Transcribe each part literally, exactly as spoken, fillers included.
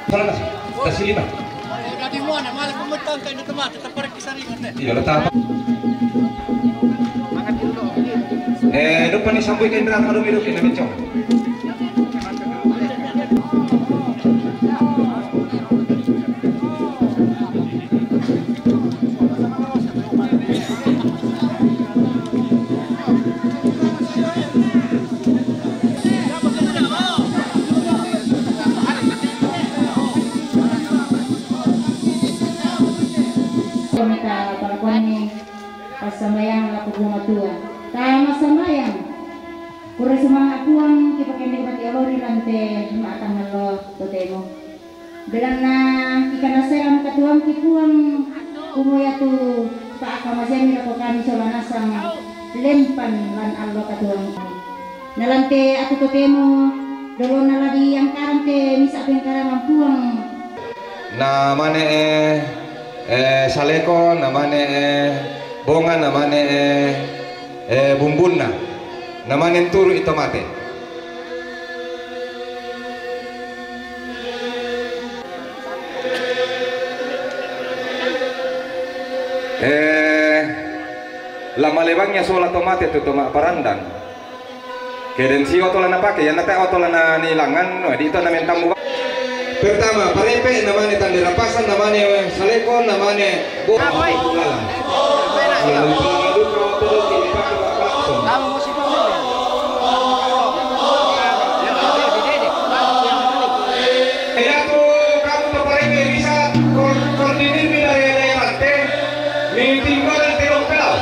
Salah nasi. Nasi lima. Jadi mana? Malah pemetang kayak di tempat, tetap pada kisah ringan deh. Iya, letak apa? Eh, lupa nih sampai ke Indra, kalau hidup ini mencong. Kami ta palakoni passambayang lako Puang Matua. Ta massambayang. Kurre sumanga' Puang, kipakendek mati olori lan te ma'tangngallo totemo. Belanna ikanasai lam katuoangki Puang, kumua iatu pa'akkamaseammi lako kami sola nasang lempan lan allo katuoangki. Na lan te atu totemo, dolona la diangkarang te misa' pengkarangan Puang. Namane, eh, eh, Saleko, namane, eh, Bonga, namane, eh, eh, Bumbunna, namane nturu'i to mate. Eh, la malebangngi sola to mate tu to ma'parandan. Kedeng sio oto la napake, ianna te oto la nanilangngan, no, di ito namentammu. Pertama, Parepe, namane Tande Rapasan, namane Saleko, namane Bo-, Apoy. Lalu, lalu, lalu, lalu, lalu, lalu, lalu, Iatu kamu to Parepe bisa kor-, koordinir mi daerah-daerah te, mi tinggal di Telong Pelau.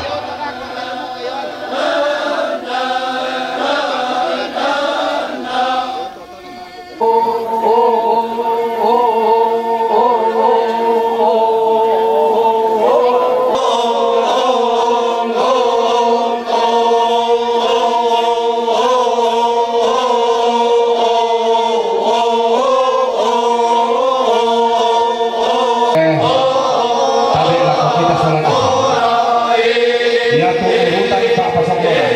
Eh, tabe' lako kita sola nasang. Iatu urutan pa'pasongkolan.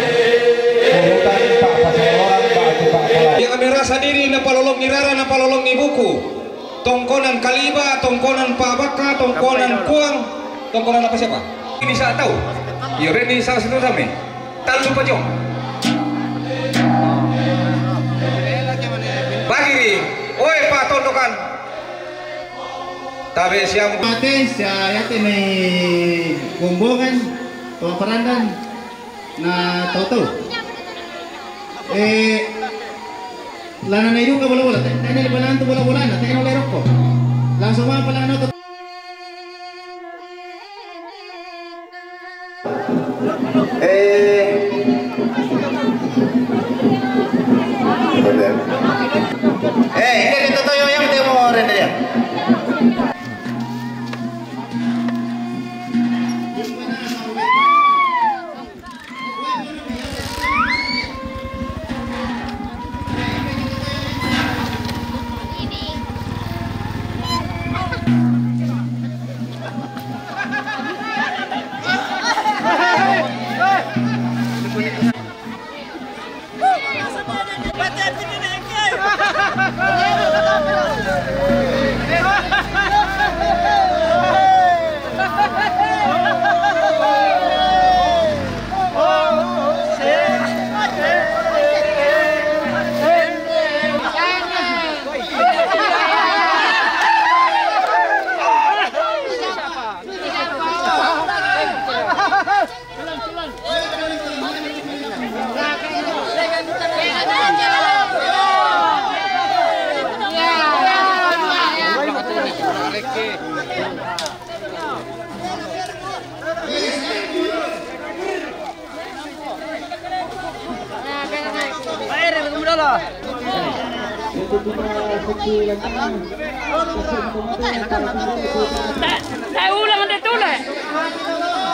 Urutan pa'pasongkolan ba'tu pa'pala. Yang kami rasa diri napalolongi rara, napalolongi buku. Tongkonan kaliba, tongkonan pa'bakka, tongkonan kuang, tongkonan apa siapa? Ini sa' tau. Iyo, ini salah satu sami. Tallu pajong. Bagiri, oe, patondokan. Tabe' siang. Mate, sia, iate mai Gombongan, to Parandan, na tau-tau. Eh, lana naiduka bola-bola, te-, tena bola-bola, tena le rokko. Langsung mapala nonton. Eh. Eh, ini kita tayo yang demo orang dia. Eh, eh, ulang ande tule.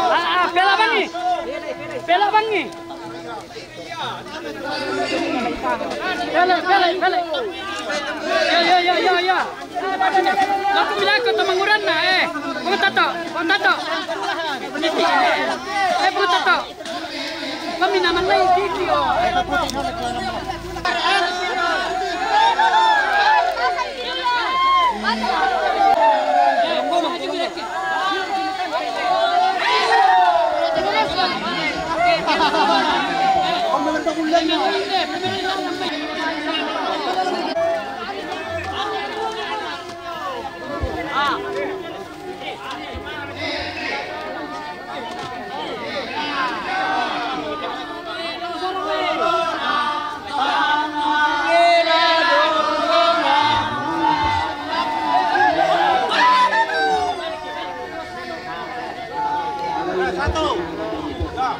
Ah, ah, pela bangi. Pela bangi. Pele, pele, pele. Ya, ya, ya, ya, ya. Laku milako to manguranna, eh. Pung tato, pung tato. Eh, pung tato. Kami naman na yung video. Satu. Satu,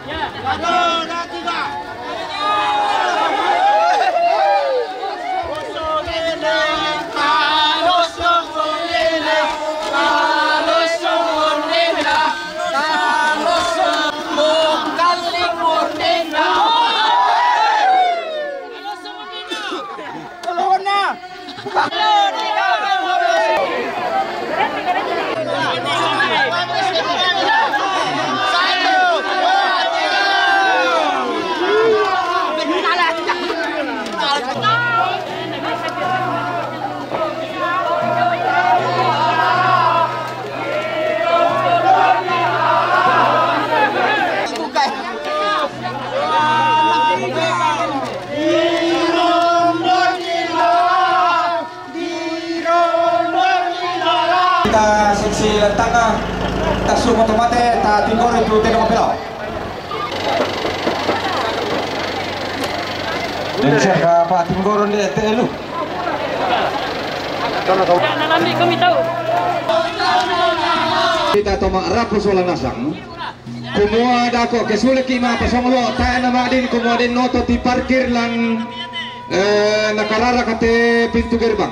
dua, tiga. Kita seksi lentanga, kita semua tomate, ta tinggoro itu tengok pelok. Dan siapa Pak Tinggoro di T L U? Kita tomak rapu sola nasang. Kumua dako ke sule ki ma pasong lo, tae na madin kumua din noto ti parkir lan, eh, nakarara kate pintu gerbang.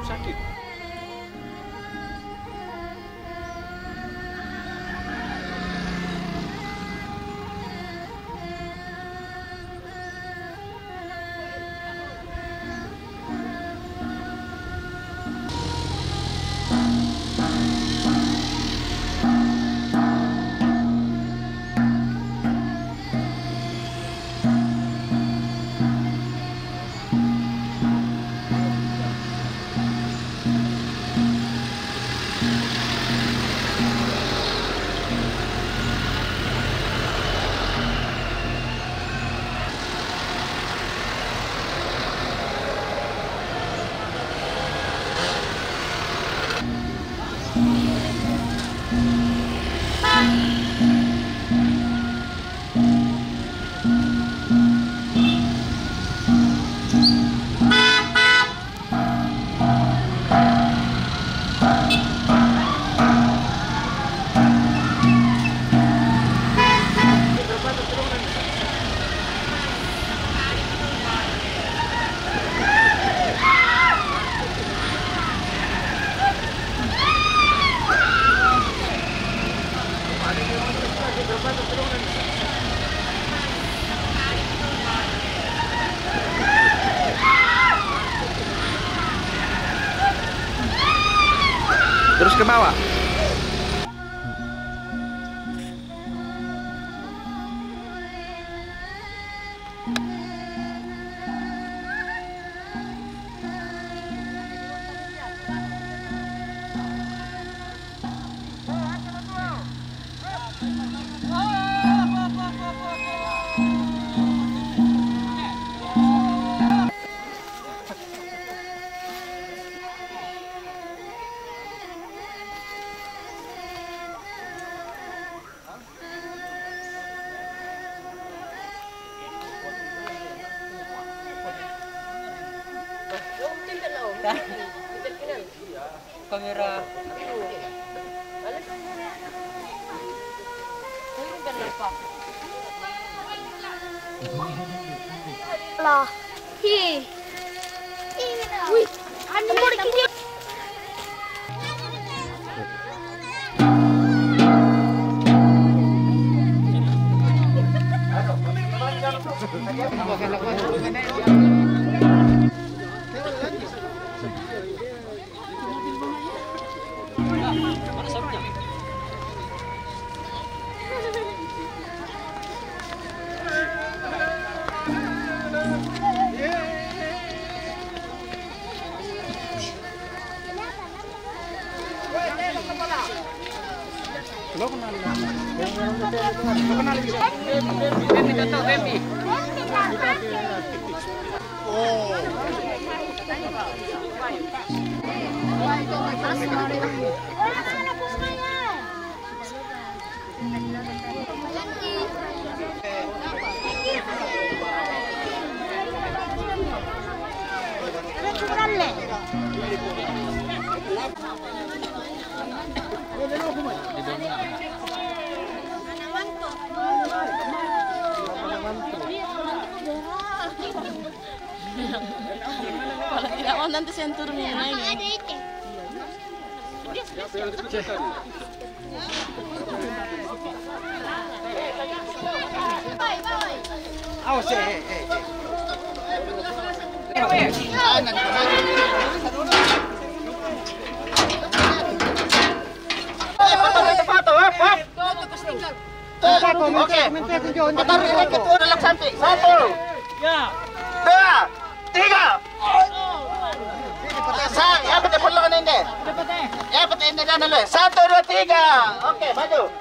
Sakit. Terus ke bawah. Kamera. Lah. Hi. Wih, anu mau dikit. Kalau tidak mau nanti saya turun yang lain. Awas, eh, eh, eh, eh. Oke. Putar ini ke tujuh, relaksasi. Satu. Ya. Dua. Tiga. Sa, ya, pete pulang ini. Ya, pete ini dan dulu. Satu, dua, tiga. Oke, maju.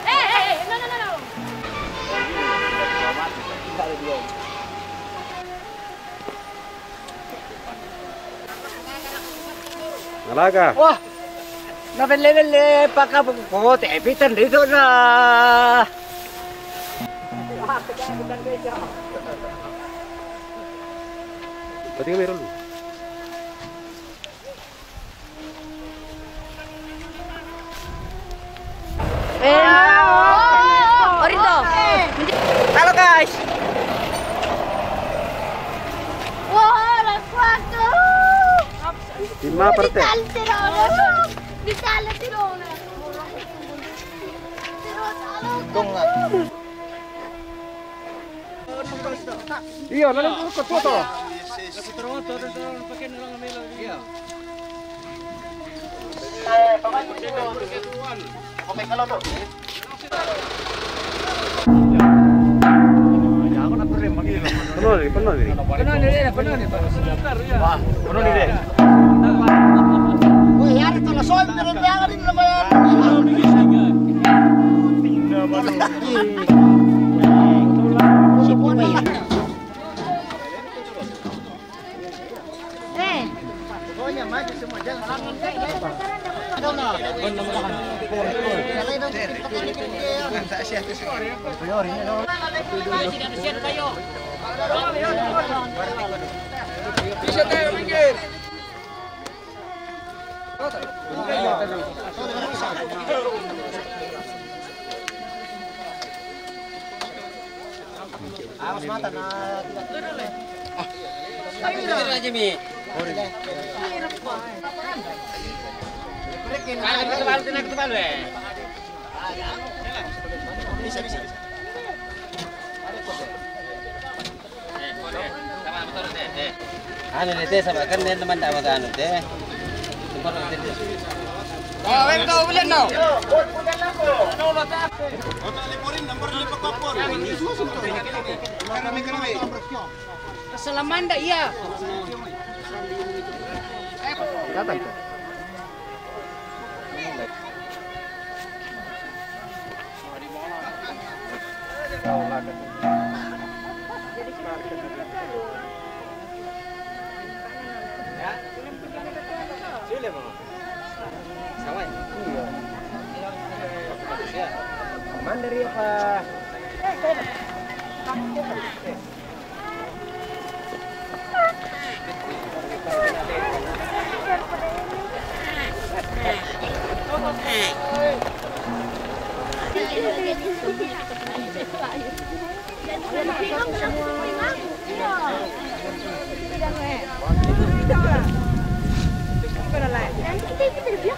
Eh, eh, eh, no, no, no, no. Ngalaga. Wah, na belle belle paka pote pitan dito na. Pati meron. Eh, oh, oh, oh, oh. Halo, guys. Wah, la quattro. Di ma parte? Di calderone. Di calderone. Dong. Iya, lalu ikut foto. Penuh nih, penuh nih. Penuh nih, penuh nih, Pak. Wah, penuh nih, deh. Wih, ya, ada tuh, soal dari belakang ini namanya. Awas mata na. Ayo, aja, Mi. Bisa, bisa, bisa. Anu deh, teh, sama kan dia teman tak makan anu deh. Tempat nanti deh. Oh, wait, kau boleh no. Salamanda, iya. Datang tuh. Iya. Mandiri apa?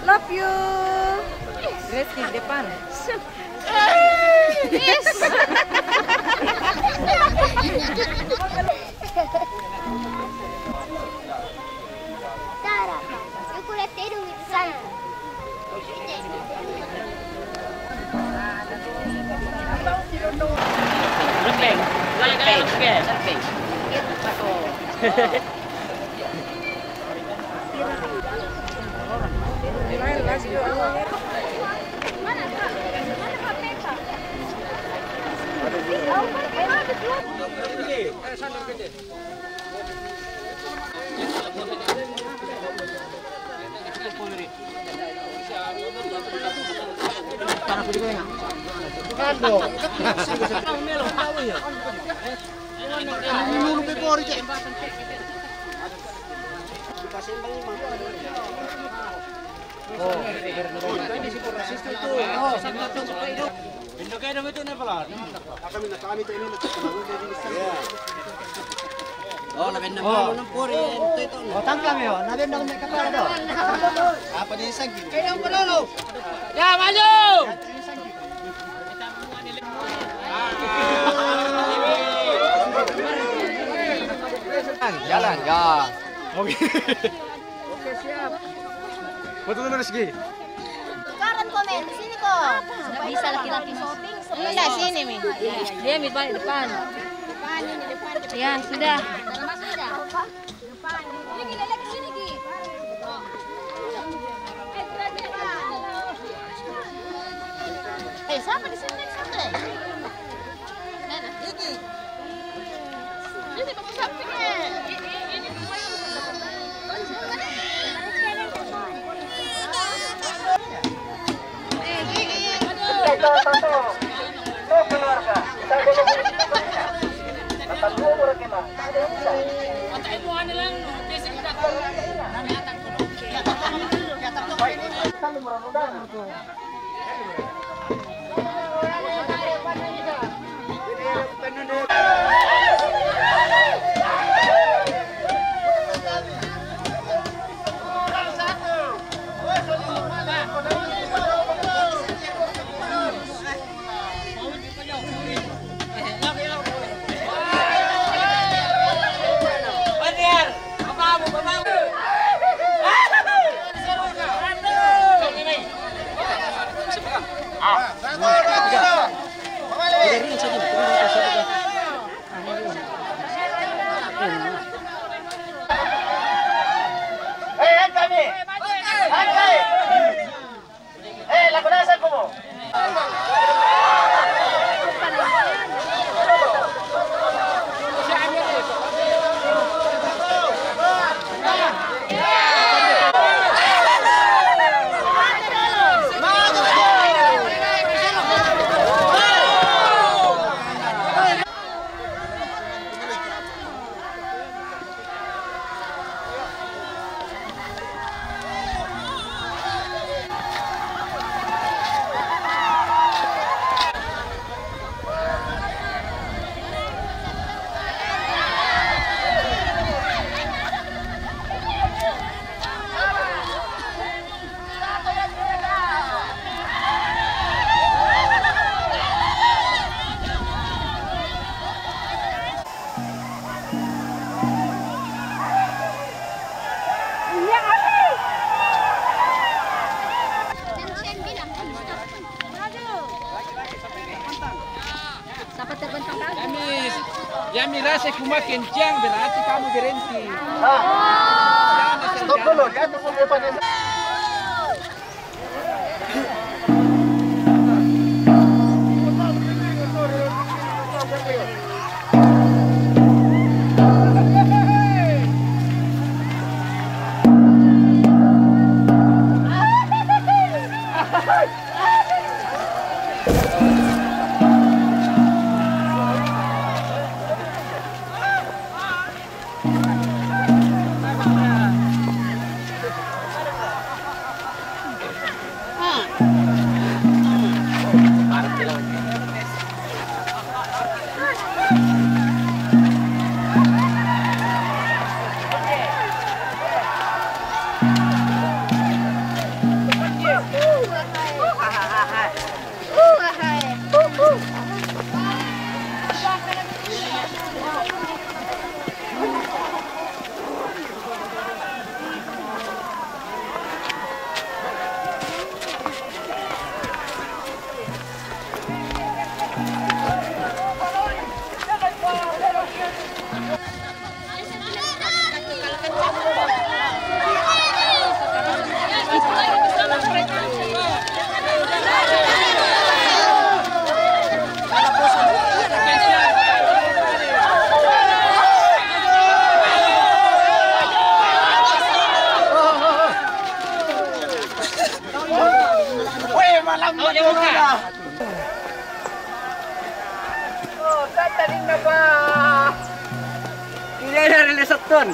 Love you. Rizky, depan. Yes. Tara, sana. Oh, labi na mo, nang puri, ito, ito. Oh, tangka mo, labi na mo, kapal, ito. Apa di sagi? Kayo ang panalo. Ya, maju! Jalan, ya. Oke. Oke, siap. Betul, Rizky. Karan komen, di sini ko. Bisa laki-laki shopping. Enggak, sini, Mi. Dia, Mi, balik depan. Depan, ini depan. Ya, sudah. Dalam masuk aja. Depan. Ini gini, lagi sini, Gi. Eh, siapa di sini? Siapa? Ini. Dapat terbentang kali. Yami, yami rasa kuma kencang, berarti kamu berhenti. Stop dulu, ya, tunggu dia pakai. Oh, tatanin na ba? Hindi na rin nasaktan.